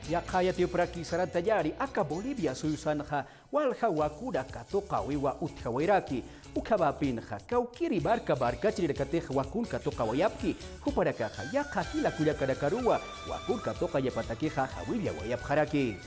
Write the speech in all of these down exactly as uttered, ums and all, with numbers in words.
Yaqha yatiyupxaraki sarantayari, aka Bolivia suyusanxa walja wakuna katuqawiwa utjawayraki. Ukhamapinxa kawkiri marka markachirinakatix wakun katuqawayapki. Jupanakaxa yaqha jila kullakanakaruwa wakun katuqañapatakixa jawillawayapxaraki.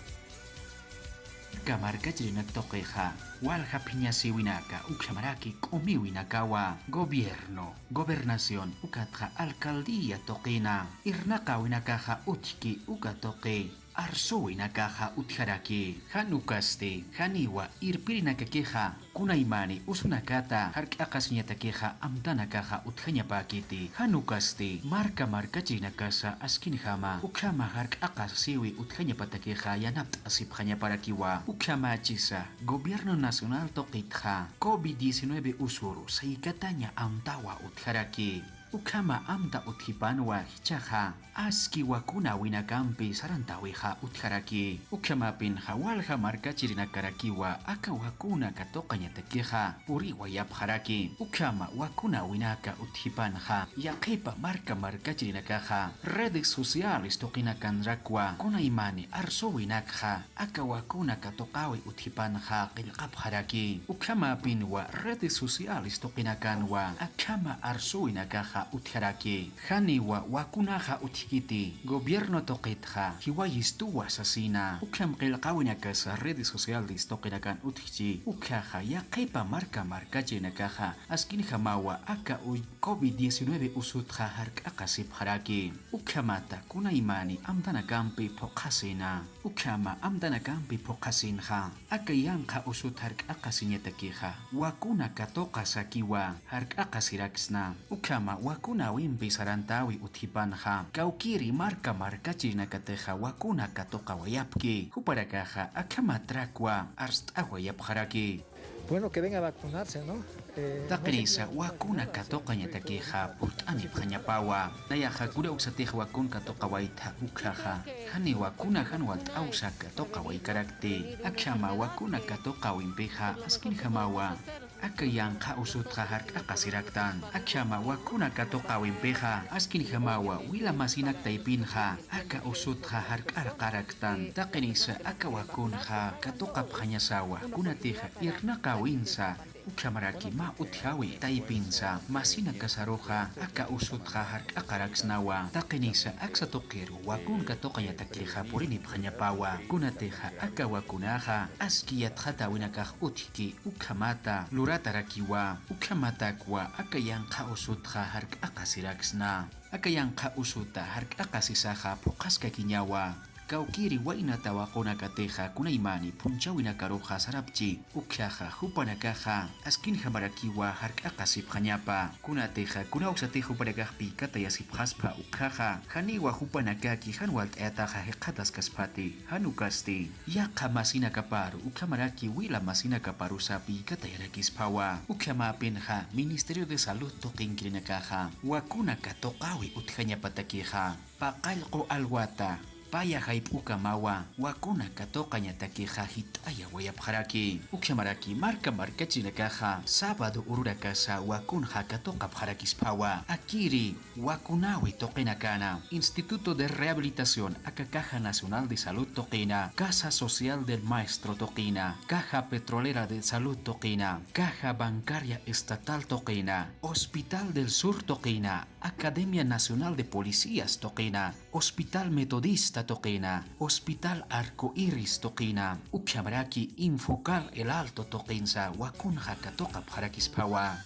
Marka markachirinak tuqixa walja phiñasïwinaka ukhamaraki k'umiwinakawa gobierno, gobernación ukatxa alcaldía tuqina irnaqäwinakaxa utjki uka tuqi arsüwinakaxa utjaraki. Jan ukasti janiwa irpirinakakixa kunaymani usunakata jark'aqasiñatakixa amtanakaxa utjañapäkiti. Jan ukasti marka markachirinakasa askinjama ukhama jark'aqasïwi utjañapatakixa yanapt'asipxañaparakiwa. Ukhamachisa gobierno nacional tuqitxa covid diecinueve usuru saykataña amtawa utjaraki. Ukhama amta utjipanwa jichhaxa aski wakunäwinakampi sarantäwixa utjaraki. Ukhamapinxa walja markachirinakarakiwa aka wakuna katuqañatakixa puriwayapxaraki. Ukhama wakunäwinaka utjipanxa yaqhipa marka markachirinakaxa redes sociales tuqinakanrakwa kunaymani arsüwinakxa aka wakuna katuqawi utjipanxa qillqapxaraki. Ukhamapinwa redes sociales tuqinakanwa akhama arsüwinakaxa utjaraki. Janiwa wakunaxa utjkiti, gobierno tuqitxa jiwayistuwa sasina. Ukham qillqäwinakasa redes sociales tuqinakan utjchi. Ukhaxa yaqhipa marka markachirinakaxa askinjamawa aka uy covid diecinueve usutxa jark'aqasipxaraki. Ukhamata kunaymani amtanakampi phuqhasina. Ukhama amtanakampi phuqhasinxa aka yanqha usut jark'aqasiñatakixa wakuna katuqasakiwa jark'aqasiraksna. Ukhama wakunäwimpi sarantäwi utjipanxa kawkiri marka markachirinakatixa wakuna katuqawayapki. Jupanakaxa akhamatrakwa arst'awayapxaraki. Bueno, que venga a vacunarse, ¿no? Eh, no se Taqinisa quede wakuna katuqañatakixa purt'anipxañapawa. Nayaxa kuna uksatix wakun katuqawaytha ukhaxa janiwa kuna jan walt'awsa katuqawaykarakti. Akhama wakuna katuqawimpixa askinjamawa aka yanqha usutxa jark'aqasiraktan. Akhama wakuna katuqawimpixa askinjamawa wila masinak taypinxa aka usutxa jark'arqaraktan. Taqinisa aka wakunxa katuqapxañasawa kunatixa irnaqäwinsa ukhamaraki mä utjawi taypinsa masinakasaruxa aka usutxa jark'aqaraksnawa. Taqinisa aksa tuqiru wakun katuqañatakixa purinipxañapawa. Kunatixa aka wakunaxa aski yatxatäwinakax utjki ukhamata luratarakiwa. Ukhamatakwa aka yanqha usutxa jark'aqasiraksna. Aka yanqha usuta jark'aqasisaxa phuqhaskakiñawa. Kawkiri wayna tawaqunakatixa kunaymani phunchhäwinakaruxa sarapchi. Ukhaxa jupanakaxa askinjamarakiwa jark'aqasipxañapa. Kunatixa kuna uksatix jupanakax piykatayasipxaspa ukhaxa janiwa jupanakaki jan walt'ayataxa jikxataskaspati. Jan ukasti yaqha masinakaparu ukhamaraki wila masinakaparusa piykatayarakispawa. Ukhamapinxa Ministerio de Salud tuqinkirinakaxa wakuna katuqawi utjañapatakixa paqallqu alwata paya jayp'ukamawa wakuna katuqañatakixa jit'ayawayapxaraki. Ukhamaraki marka markachirinakaxa sábado ururakasa wakunxa katuqapxarakispawa. Akiri wakunawi tuqinakana Instituto de Rehabilitación aka Caja Nacional de Salud tuqina, Casa Social del Maestro tuqina, Caja Petrolera de Salud tuqina, Caja Bancaria Estatal tuqina, Hospital del Sur tuqina, Academia Nacional de Policías tuqina, Hospital Metodista tuqina, Hospital Arco Iris tuqina, ukhamaraki Infocal El Alto tuqinsa wakunxa katuqapxarakispawa.